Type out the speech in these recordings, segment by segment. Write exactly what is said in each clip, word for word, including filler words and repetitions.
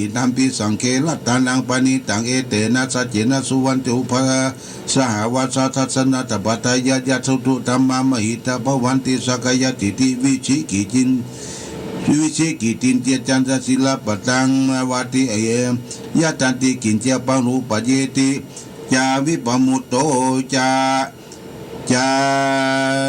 Idampi saṅghe ratanaṃ paṇītaṃ, etena saccena suvatthi upasahaṃ. Vāsā dassanātha pattaya, yathā suddho dhammā mahiddhā, bhavanti sakāyā diṭṭhi vicikicchitaṃ, vicikicchitañca sīlabbataṃ vādi, yadatthi kiñci pāṇabhāseti ca vippamutto ca, ca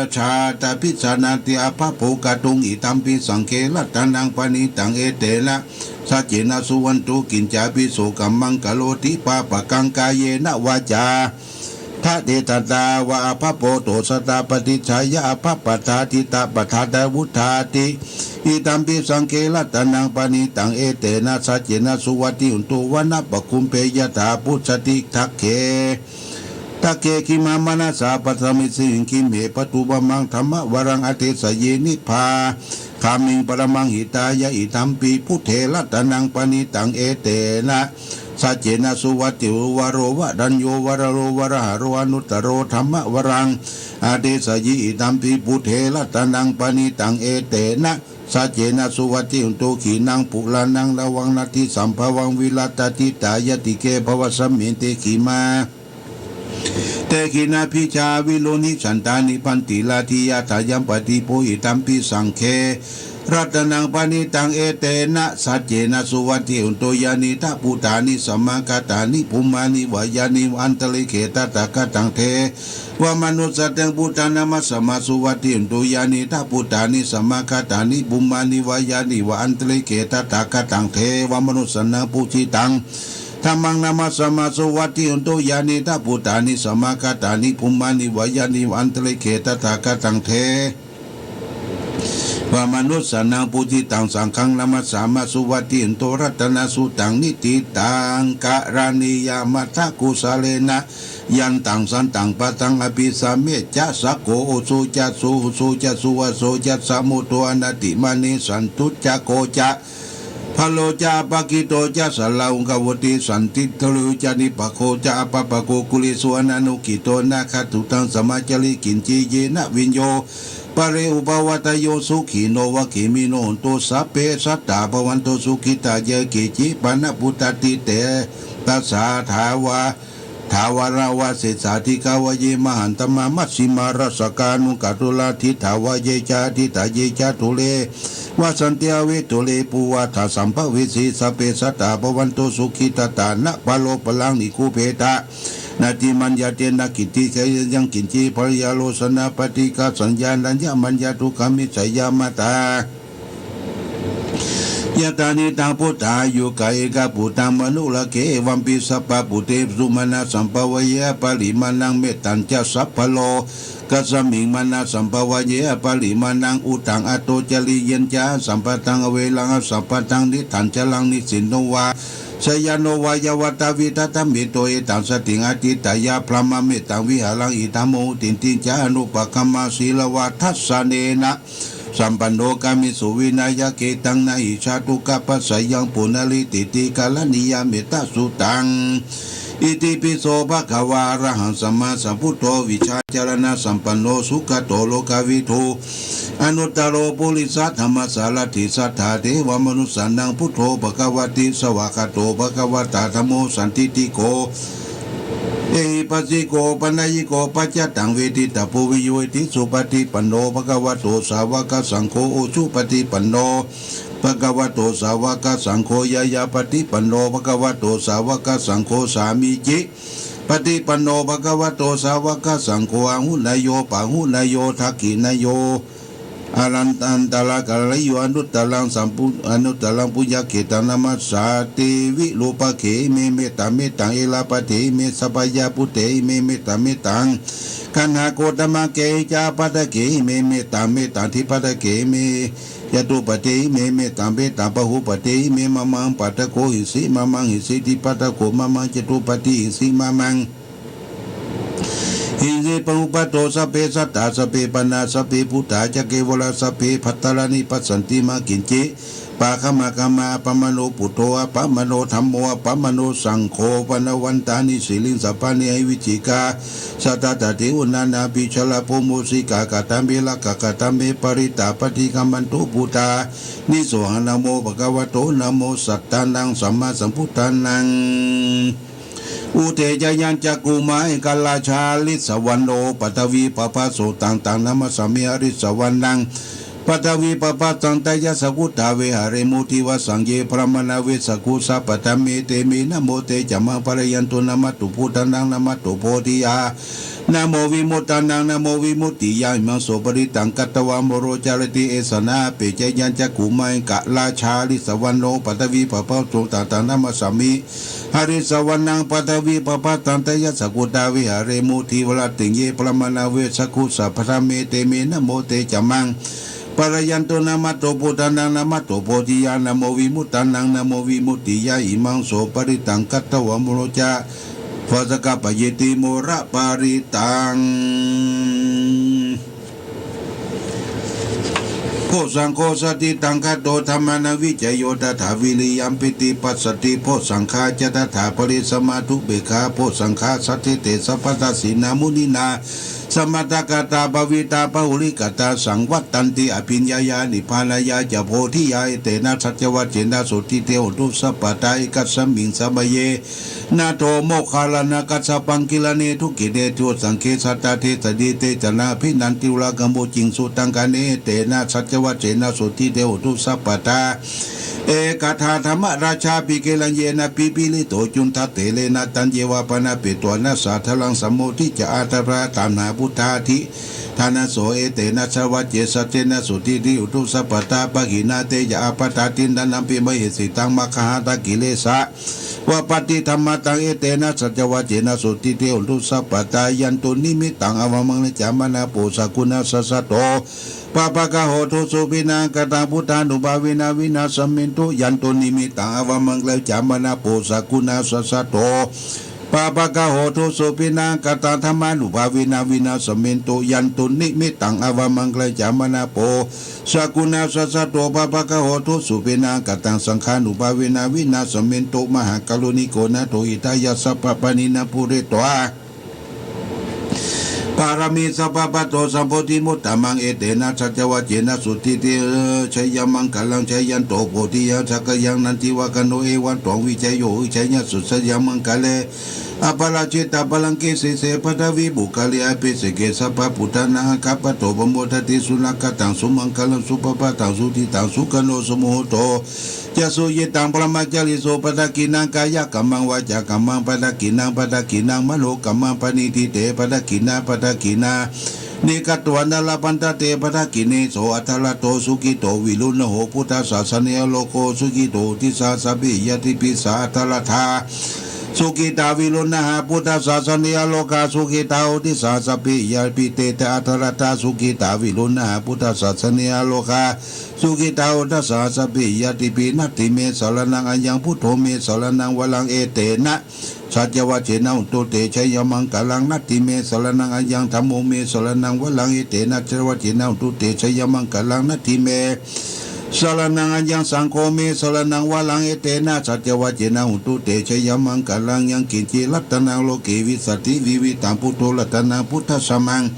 jātabhijanāti abhabbo kātuṃ. Idampi saṅghe ratanaṃ paṇītaṃ, etena saccena suvatthi uttamo. Kiñcāpi so kammaṃ karoti pāpakaṃ, kāyena vācāyā va cetasā vā, abhabbo dosatā paṭicchāya, abhabbatā cittapadānaṃ vuṭṭhāti. Idampi saṅghe ratanaṃ paṇītaṃ, etena saccena suvatthi uttamo. Vanappagumbe yathā phussitagge, gagge khiḍḍamānasā padakkhiṇasmiṃ, khiḍḍe pāturahu pammaṃ dhammavaraṃ, adesayī nibbānagāmiṃ paramaṃ hitāya. Idampi buddhe ratanaṃ paṇītaṃ, etena saccena suvatthi uttamo. Varo varaññū varado varāharo, anuttaro dhammavaraṃ adesayī. Idampi buddhe ratanaṃ paṇītaṃ, etena saccena suvatthi uttamo. Khīṇaṃ purāṇaṃ navaṃ natthi sambhavaṃ, virattacittāyatike bhavasmiṃ te khīṇā te khīṇabījā aviruḷhichandā, nibbanti rādhiyā thanayaṃ padīpo. Idampi saṅghe ratanaṃ paṇītaṃ, etena saccena suvatthi uttamo. Yānīdha bhūtāni samāgatāni, bhummāni vā yāni va antalikkhe, tathāgataṃ devamanussānaṃ buddhaṃ namassāma suvatthi uttamo. Yānīdha bhūtāni samāgatāni, bhummāni vā yāni va antalikkhe, tathāgataṃ devamanussānaṃ pūjitaṃ dhammaṃ namassāma suvatthi uttamo. Yānīdha bhūtāni samāgatāni, bhummāni vā yāni va antalikkhe, tathāgataṃ devamanussānaṃ pūjitaṃ saṅghaṃ namassāma suvatthi uttamo. Ratanasuttaṃ niṭṭhitaṃ karaṇīyamatthakusalena, yantaṃ santaṃ padaṃ abhisamecca, sakko ujū ca suhujū ca, suvaco cassa mudu anatimānī, santussako ca bhalo ca appakicco ca, sallahukavutti, santindriyo ca nipako ca, appakkho kulesu ananugiddho, nakkhattaṃ samācare kiñci, yena viññū pare upavadeyyuṃ, sukhino vā khemino hontu, sabbe sattā bhavantu sukhitā. Yā keci pāṇabhūtatthi, te tasā thāvarā thāvarā vā sesā, dīghā vā ye mahantā, majjhimā rassakā aṇukathūlā, diṭṭhā vā ye ca adiṭṭhā, ye ca dūre vasanti avidūre, pubbaṭā sampavesī, sabbe sattā bhavantu sukhitattā. Na paro paraṃ nikubbetha, nātimaññeyya nānākiñci, yaṃ kiñci pariḷāhū, sannappaṭikasaññā, nāññamaññatha dukkhamissayaṃ. Mātā yathā nidaṃ puttadāyukaṃ, ekaputtamanurakkhe, evampi sabbabhūtesu, mānasambhāvaye aparimāṇaṃ. Mettañca sabbalokasmiṃ, mānasambhāvaye aparimāṇaṃ, uddhaṃ adho ca tiriyañca, asambādhaṃ averaṃ asapattaṃ. Tiṭṭhañcaraṃ nisinno vā, sayāno vā yāvattiyo vidhāmayuṃ, etaṃ satiṃ adhiṭṭheyya, brahmametaṃ vihāraṃ idhamāhu. Diṭṭhiñca anupagamma sīlavā dassanena, sampanno kāmesu vineyya gedhaṃ, na hi jātu gabbhaseyyaṃ punaretīti, karaṇīyam ettasuttaṃ. Itipi so bhagavā arahaṃ sammāsambuddho, vijjācaraṇasampanno sugato lokavidū, anuttaro purisadammasārathi satthā devamanussānaṃ buddho bhagavāti. Svākkhāto bhagavatā dhammo sandiṭṭhiko ehipassiko opanayiko paccattaṃ veditabbo viññūhīti. Supaṭipanno bhagavato sāvakasaṅgho, ujupaṭipanno bhagavato sāvakasaṅgho, ñāyapaṭipanno bhagavato sāvakasaṅgho, sāmīcipaṭipanno bhagavato sāvakasaṅgho, āhuneyyo pāhuneyyo dakkhiṇeyyo anuttaraṃ kāleniyo anuttaraṃ sambu- anuttaraṃ puññakkhettaṃ namassāmi. Virūpakkhe ime mettā mettaṃ, erāpaṭhe ime sapaññā, phuṭṭhe ime mettā mettaṃ, kaṇhakudhamake ca apādakkhe ime mettā mettaṃ, dvipakkhe ime catupakkhe ime mettā mettaṃ, pāhupakkhe ime mamaṃ, pakkho isi mamaṃ, isi dvipakkho mamaṃ, catupakkhi isi mamaṃ, isi pāhupakkho. Sabbe sattā sabbe pāṇā sabbe bhūtā ca kevalā, sabbe bhadrāni passanti ma kiñci pāgamaggamā, appamāṇo buddho, appamāṇo dhammo, appamāṇo saṅgho, vaṇṇavantāni siriṃsapāni, ahi vicchikā satasaddi, uṇṇānābhī sarabū mūsikā, katā me rakkhā, katā me parittā, paṭikkamantu bhūtāni, sohaṃ namo bhagavato, namo sattannaṃ sammāsambuddhānaṃ. Udetayañcakkhumā ekarājā, harisavaṇṇo paṭhavippabhāso, taṃ taṃ namassāmi harisavaṇṇaṃ paṭhavippabhāsaṃ, tayajja guttā viharemu divassaṃ, ye brāhmaṇā vedagu sabbadhamme, te me namo te ca maṃ pālayantu, namatthu buddhānaṃ namatthu bodhiyā, namo vimuttānaṃ namo vimuttiyā, imaṃ so parittaṃ katvā moro carati. Esanā apetayañcakkhumā ekarājā, harisavaṇṇo paṭhavippabhāso, taṃ taṃ namassāmi harisavaṇṇaṃ paṭhavippabhāsaṃ, tayajja guttā viharemu divassaṃ, ye brāhmaṇā vedagu sabbadhamme, te me namo te ca maṃ pālayantu, namatthu buddhānaṃ namatthu bodhiyā, namo vimuttānaṃ namo vimuttiyā, imaṃ so parittaṃ katvā moro ca bhāsakā payeti moraparittaṃ. Bojjhaṅgo satiṭṭhaṅgado, dhammānaṃ vicayo tathā, viriyampīti passaddhi, bojjhaṅgā ca tathāpare, samādhupekkhā bojjhaṅgā, sattete sabbadassinā, muninā sammadakkhātā, bhāvitā bahulīkatā, saṃvattanti abhiññāya nibbānāya ca bodhiyā. Etena saccavajjena sotthi te hotu sabbadā. Ekasmiṃ samaye nātho moggallānaṃ kassapaṃ gilāne dukkhite cittassaṅge, satta desayi te sārathi nandivaḍḍhano, kiṃ sutaṃ āgaṇe, etena saccavajjena sotthi te hotu sabbadā. Ekadā dhammarājāpi gelaññenā pipīlito cundattherena, taññeva bhaṇāpetvāna sādaraṃ, sammodiṭṭhā ātarā taṇhā vuṭṭhādi ṭhānaso, etena saccavajjena saccena sotthi te hotu sabbadā. Pahīnā te ca ābādhā tiṇṇannampi mahesinaṃ, maggāhatakilesā va patidhammataṃ, etena saccavajjena sotthi te hotu sabbadā. Yandunnimittaṃ avamaṅgalañca manāpo sakuṇassa saddo, pāpaggaho dussupinaṃ akantaṃ buddhānubhāvena vināsamentu. Yandunnimittaṃ avamaṅgalañca manāpo sakuṇassa saddo, pāpaggaho dussupinaṃ akantaṃ dhammānubhāvena vināsamentu. Yandunnimittaṃ avamaṅgalañca manāpo sakuṇassa saddo, pāpaggaho dussupinaṃ akantaṃ saṅghānubhāvena vināsamentu. Mahākāruṇiko nātho hitāya sabbapāṇinaṃ pūretvā pāramī sabbā patto sambodhimuttamaṃ, etena saccavajjena sotthi te jayamaṅgalaṃ. Jayanto bodhiyā sakyānaṃ nandivaḍḍhano, evaṃ tvaṃ vijayo hohi jayassu jayamaṅgale, aparājitapallaṅke sīse paṭhavipokkhare abhiseke sabbabuddhānaṃ aggappatto pamodati. Sunakkhattaṃ sumaṅgalaṃ supabhātaṃ suhuṭṭhitaṃ, sukhaṇo sumuhutto ca suyiṭṭhaṃ brahmacārisu, padakkhiṇaṃ kāyakammaṃ vācākammaṃ padakkhiṇaṃ, padakkhiṇaṃ manokammaṃ paṇidhī te padakkhiṇā. Padakkhiṇāni katvāna labhantatthe padakkhiṇe. So atthaladdho sukhito viruḷho buddhasāsane, arogā sukhito hoti saha sabbehi ñātibhi. Sā atthaladdhā sukhitā viruḷhā buddhasāsane, arogā sukhitā hoti saha sabbehi ñātibhi. Te ca atthaladdhā sukhitā viruḷhā buddhasāsane, arogā sukhitā hotha saha sabbehi ñātibhi. Natthi me saraṇaṃ aññaṃ, buddho me saraṇaṃ varaṃ, etena saccavajjena hotu te jayamaṅgalaṃ. Natthi me saraṇaṃ aññaṃ, dhammo me saraṇaṃ varaṃ, etena saccavajjena hotu te jayamaṅgalaṃ. Natthi me saraṇaṃ aññaṃ, saṅgho me saraṇaṃ varaṃ, etena saccavajjena hotu te jayamaṅgalaṃ. Yaṅkiñci ratanaṃ loke vijjati vividhaṃ puthu, ratanaṃ buddhasamaṃ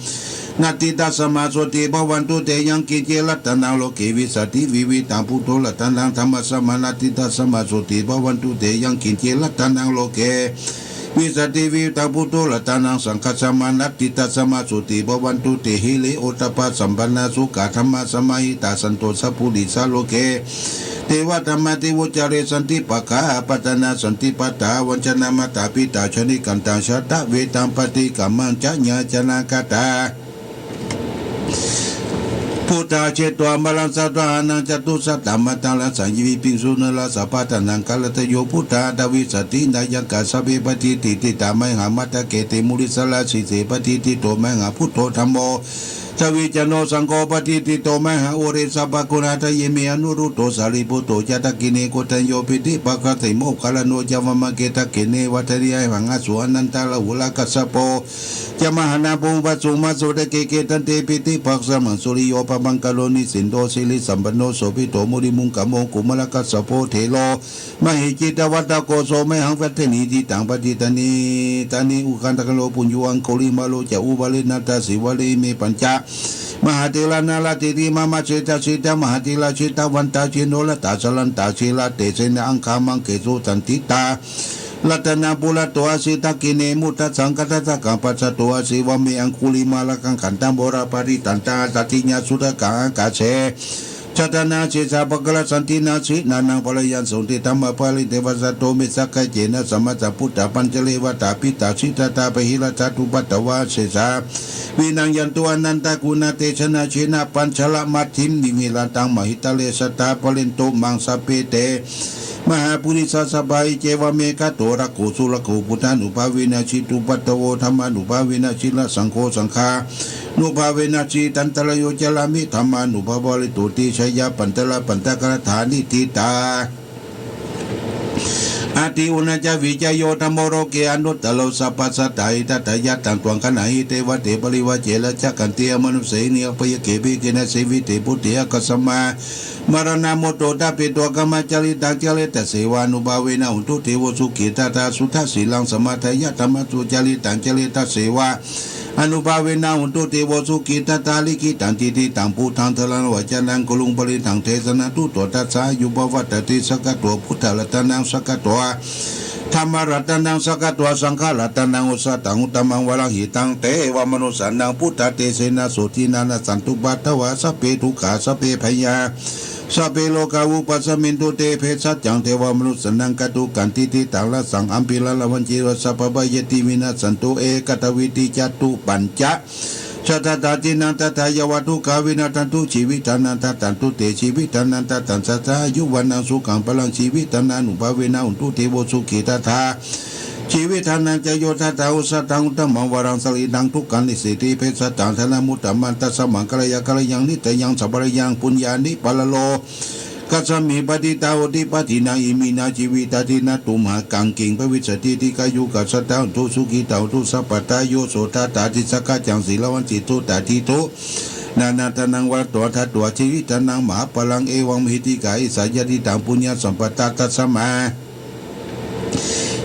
natthi, tasmā sotthī bhavantu te. Yaṅkiñci ratanaṃ loke vijjati vividhaṃ puthu, ratanaṃ dhammasamaṃ natthi, tasmā sotthī bhavantu te. Yaṅkiñci ratanaṃ loke vijjati vividhaṃ puthu, ratanaṃ saṅghasamaṃ natthi, tasmā sotthī bhavantu te. Hiriyottappasampannā sukkadhammasamāhitā, santo sappurisā loke devadhammāti vuccare. Santi pakkhā apattanā, santi pādā avañcanā, mātā pitā ca nikkhantā, jātaveda paṭikkama ca ñāya ca nakkhattā. Phuṭā cetvā balaṃ satasahassam, catusaccamatalaṃ seyyathīdha bhikkhusaṅghaṃ, sahassaṃ atha sahassam bhikkhūnaṃ samādahaṃ. Ettāvatā ca amhehi sambhataṃ, sambhataṃ paṇḍitānaṃ, sāvakaṃ sataṃ sāvakaṃ, taṃ vijjānati tejena. Mahākāruṇiko nātho, hitāya sabbapāṇinaṃ, pūretvā pāramī sabbā, patto sambodhimuttamaṃ. Etena saccavajjena sotthi te jayamaṅgalaṃ. Yaṅkiñci ratanaṃ loke vijjati vividhaṃ puthu, ratanaṃ dhammasamaṃ natthi, tasmā sotthī bhavantu te. Yaṅkiñci ratanaṃ loke vijjati vividhaṃ puthu, ratanaṃ saṅgho me saraṇaṃ aññaṃ, dhammo me saraṇaṃ varaṃ, etena saccavajjena hotu te jayamaṅgalaṃ. Yaṅkiñci ratanaṃ loke vijjati vividhaṃ puthu, ratanaṃ dhammasamaṃ natthi, tasmā sotthī bhavantu te. Yaṅkiñci ratanaṃ loke vijjati vividhaṃ puthu, ratanaṃ saṅgho me saraṇaṃ varaṃ, etena saccavajjena hotu te jayamaṅgalaṃ. Savijjāno saṅgho patiṭṭhito mayhaṃ ure sabbaguṇādayime anuruddho sārīputto ca dakkhiṇe koṇḍañño piṭṭhibhāgassi moggallāno ca vāmake. Dakkhiṇe vāmake āyasmantu anantarāhulā kassapo ca mahānāmo ubhāsuṃ mahāsotake. Tiṭṭhante piṭṭhibhāgasmiṃ suriyo pabhaṅkaro nisinno sirisampanno sobhito munipuṅgavo. Kumārakassapo thero mahesī cittavādako so mayhaṃ vadane niccaṃ. Paṭiggaṇhāni taṃ uddhaṃ khaggavo pāṇino aṅgulimālo ca uparimā taṅkhaṇi sīvalī. Ime pañca mahātherā nalāṭhitī mama sesā sitā mahātherā jitavanto jinorasā jalantā sīlatejena aṅgamaṅgesu saṇṭhitā. Ratanaṃ purato āsi dakkhiṇe mettasuttakaṃ dhajaggaṃ pacchato āsi vāme aṅgulimālakaṃ. Khandhamoraparittañca dakkhiṇā suttakaṃ ākāse chadanaṃ sesā pākāraṃ saṇṭhitā. Jinā naṃ bālānaṃ santi dhammaparinivāsato me sakiccena sammā sambuddhā pañjare vata piṭṭhāsi tathā bahirajjhā cupaddavā sesā vinayantu anantaguṇātejanā. Jinapañjaramajjhamhi viharantaṃ mahītale sadā pālentu maṃ sabbe te mahāpurisāsabhā. Iccevamanto surakkho surakkho buddhānubhāvena jitupaddavo dhammānubhāvena jirasaṅgho saṅghā nubhāvena jitantarāyo carāmi dhammānubhāvapālito. Ticca yā pañca pattakallaṭṭhāni ṭhitā āti uṇhissa vijayo dhammo loke anuttaro sabbasattahitatthāya taṃ tvaṃ gaṇhāhi devate parivajje rājakaṅkhe amanussehi abyākkhī abhikkhehi jīvite buddhe āgatamha maraṇā mutto ṭhapetvā kammacaritaṃ caretasseva ānubhāvena hotu devo sukhī tathā suddhasīlaṃ samādāya dhammanuccaritaṃ caretasseva ānubhāvena hotu devo sukhī tathā likkhitaṃ cintitaṃ buddhaṃ dhāraṃ vacanaṃ guruṃ parittaṃ desanaṃ tutvā tathāyupavattanti. Sakkatvā buddharatanaṃ sakkatvā dhammaratanaṃ sakkatvā saṅgharatanaṃ osathaṃ uttamaṃ varaṃ hitaṃ devamanussānaṃ buddhatejenā sotthinā nassantupaddavā sabbe dukkhā sabbe bhayā sabbe rogā vūpasamentu te. Bhesajjaṃ devamanussānaṃ kātukaṃ tividhaṃ rasaṃ ambhīraṃ sabbabhayāti vinassantu ekatvīti. Catuppañca sattasahassānaṃ daṭṭhāya vā dukkhā vinassantu jīvitadhammā dadantu te jīvitadhammā dadaṃ sadā āyu vaṇṇaṃ sukhaṃ balaṃ. Jīvitadhammānubhāvena hotu devo sukhī tathā jīvitadhammā ca yo tathā osathaṃ uttamaṃ varaṃ sārīraṃ dukkhānessati. Bhesajjaṃ dānamuttamantassu maṅgalamārabbhya kalyāṇaṃ nittamaṃ sampādeyya puññāni paralokasmiṃ patiṭṭhā hoti padakkhiṇā. Iminā jīvitadīnā tumhākaṃ kiṃ bhavissati dīghāyukā sadā hontu sukhitā hontu sabbadā. Yo sotthatthāti sakkaccaṃ sīlavanto sutasīso nānatthaṃ vaṇṇato datvā jīvitadhammānaṃ mahapphalaṃ evaṃ vihitakā esā yadidaṃ puññasampadā. Tasmā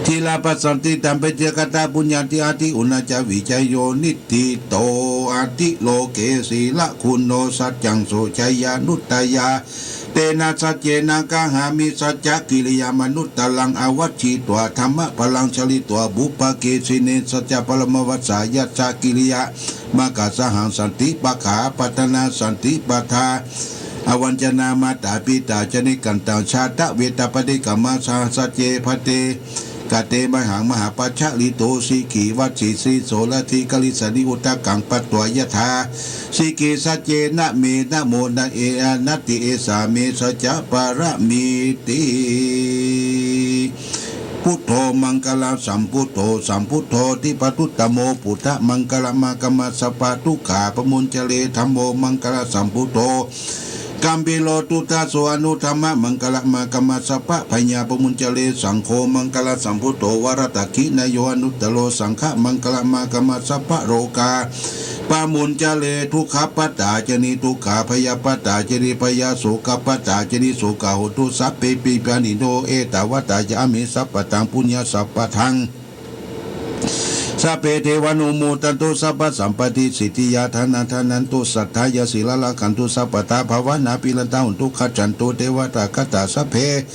dhīrā passaddhi taṃ paṭipakkhitvā puññakkhettaṃ āti uṇhissa vijayo niṭṭhito āti loke sīlaguṇo saccaṃ soceyyanuddayā. Tena saccena kāhāmi saccakiriyamanuttaraṃ āvajjitvā dhammaphalaṃ cāliyā pubbake jine saccaparamavassāyassa kiriyamakkhasahaṃ. Santi pakkhā apattanā santi pādā avañcanā mātā pitā ca nikkhantā jātaveda paṭikkama. Saha sacce bhaddekate mayhaṃ mahāpajjalito sikhī vajjī sīso rājī karīsāni udakaṃ patvā yathā sikhī. Saccena me namo nānāti esā me saccapāramīti. Buddho maṅgalasambhūto sambuddho dippaduttamo buddhamaṅgalamāgamma sabbadukkhā pamuñcare. Dhammo maṅgalasambhūto gambhīro duggāso anuttamaṅgalamāgamma sabbabhayā pamuñcare. Saṅgho maṅgalasambhūto varadakkhiṇeyyo anuttaro saṅghamaṅgalamāgamma sabbaroga pamuñcare. Dukkhappattā ca niddukkhā bhayappattā ca nibbhayā sokappattā ca nissokā hontu sabbepi pāṇino. Ettāvatā ca amhehi sambhataṃ puññasampadaṃ sabbe devānumodantu sabbasampattisiddhiyā. Dānaṃ dadantu saddhāya sīlaṃ rakkhantu sabbadā bhāvanābhiratā hontu gacchantu devatāgatā. Sabbe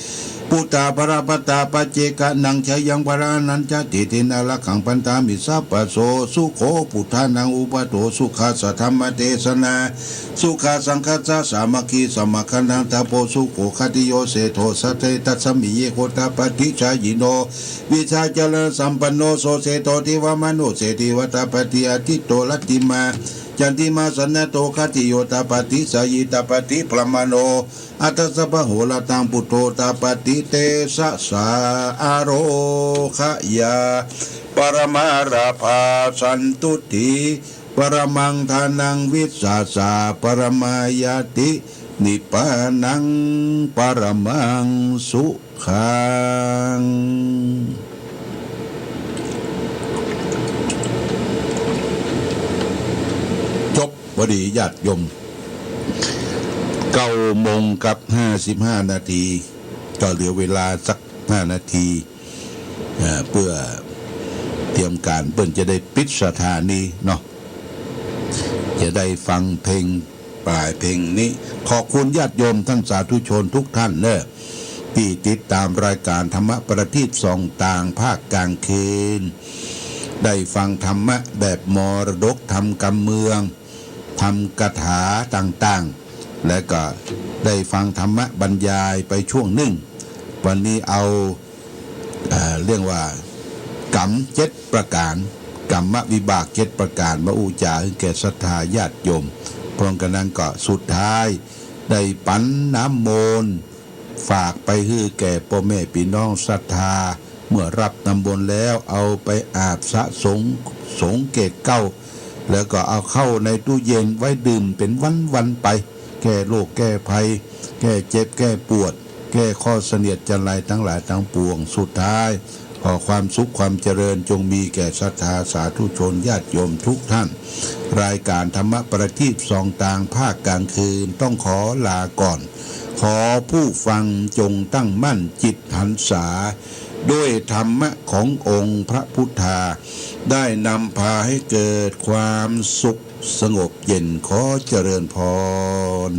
buddhā balappattā paccekānañca yaṃ balaṃ arahantānañca tejena rakkhaṃ bandhāmi sabbaso. Sukho buddhānaṃ uppādo sukhā saddhammadesanā sukhā saṅghassa sāmaggī samaggānaṃ tapo sukho. Khatiyo seṭṭho satthe tasmiṃ ye gotapati jhāyino vijjācaraṇasampanno so seṭṭho devamanussesūti. Vadapati ādittyo rattimānā candimā sannaddho khatiyo tapati jhāyī tapati brāhmaṇo atha sabbā horattaṃ buddho tapati tejasā. Ārogyaparamā lābhā santuṭṭhī paramaṃ dhanaṃ vissāsā paramāyati nibbānaṃ paramaṃ sukhaṃ. จบพอดีญาติโยม เก้าโมงกับห้าสิบห้านาที ก็เหลือเวลาสักห้านาที เอ่อ เพื่อเตรียมการเปิ้นจะได้ปิดสถานีเนาะ จะได้ฟังเพลงปลายเพลงนี้ ขอบคุณญาติโยมท่านสาธุชนทุกท่านเนอะ ที่ติดตามรายการธรรมะประทีปส่องตางภาคกลางคืน ได้ฟังธรรมะแบบมรดกธรรมกำเมือง ธรรมคาถาต่างๆ และก็ได้ฟังธรรมะบรรยายไปช่วงหนึ่ง วันนี้เอา เอ่อ เรื่องว่ากรรมเจ็ดประการ กรรมวิบากเจ็ดประการ มาอู้จ๋าหื้อแก่ศรัทธาญาติโยม พร้อมกันนั้นก็สุดท้ายได้ปันน้ำมนต์ ฝากไปหื้อแก่พ่อแม่พี่น้องศรัทธา เมื่อรับน้ำมนต์แล้วเอาไปอาบสะสงสงเกศเกล้า แล้วก็เอาเข้าในตู้เย็นไว้ดื่มเป็นวันๆไป แก้โรคแก้ภัย แก้เจ็บแก้ปวด แก้ข้อเสนียดจัญไรทั้งหลายทั้งปวง สุดท้าย ขอความสุขความเจริญจงมีแก่ศรัทธาสาธุชนญาติโยมทุกท่าน รายการธรรมะประทีปส่องตางภาคกลางคืนต้องขอลาก่อน ขอผู้ฟังจงตั้งมั่นจิตหันษา ด้วยธรรมะขององค์พระพุทธา ได้นำพาให้เกิดความสุขสงบเย็น ขอเจริญพร